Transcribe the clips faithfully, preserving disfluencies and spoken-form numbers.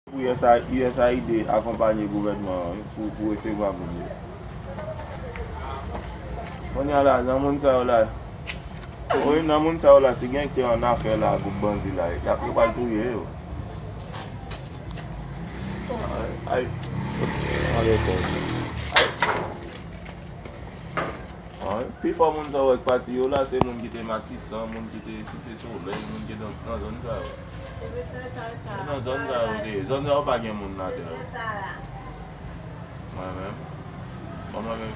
Pou U S A, U S A I D akonpanye gouvènman an wi, pou, pou resevwa moun yo. Kounye a la, nan moun sa yo la, wi, nan moun sa yo la, si gen ki te annafè la, gwoup bandi la, y ap, yo pral touye yo. Ay, ay, ay, ay. Wi, pifò moun sa yo wè k pati yo la, se moun ki te Matisan, moun ki te Site Solèy, moun ki te nan, nan zòn sa yo. Se nan zòn sa yo te ye. Zòn sa yo pa gen moun ladan yo. Mwen menm, bon, mwen menm,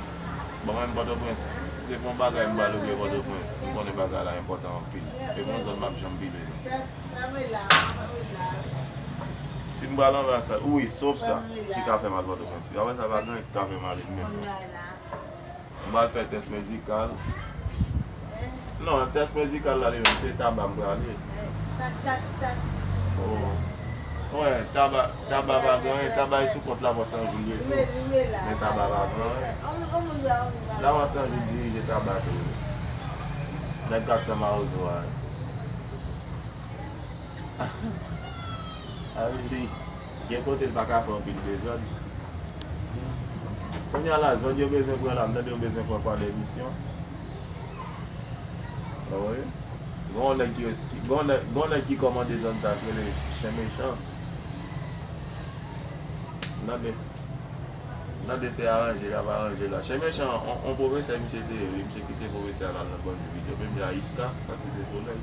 bon, mwen menm Pòtoprens, si se pou yon bagay m pral oubyen Pòtoprens, m konnen bagay la enpòtan anpil. E pou yon zòn m ap janm pile non. Si m pral anba sa, wi, sof sa, ki ka fè m al Pòtoprens. Apre sa, pa gen anyen ki ka fè m ale menm. M pral fè tès medikal. Non, tès medikal la li menm, se Taba m prale. Oh. Wè, Taba, Taba pa gen anyen, Taba e sou kont Lavwa San Jil li ye tou. Men Taba pa gen anyen. Lavwa San Jil dirije Taba tou. Nèg kat san Mawozo a. A wi, gen kote l pa ka fè anpil dezòd. Kounye a la, zòn yo bezwen pran la, m tande yo bezwen pran kwa de misyon. Wi. Gen yon nèg ki, ki, gen yon nèg, gen yon nèg ki kòmande zòn sa, ki rele Chen Mechan. M tande. Tande se aranje l ap aranje la. Chen Mechan, on, on pwofesè misye te ye, wi, misye kite pwofesè a l al nan bandi vide. Menm jan Iska, nan Site Solèy.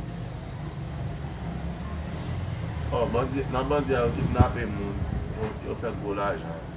Oh, bandi, nan bandi a, yo kidnape moun, yo, yo fè gwo lajan.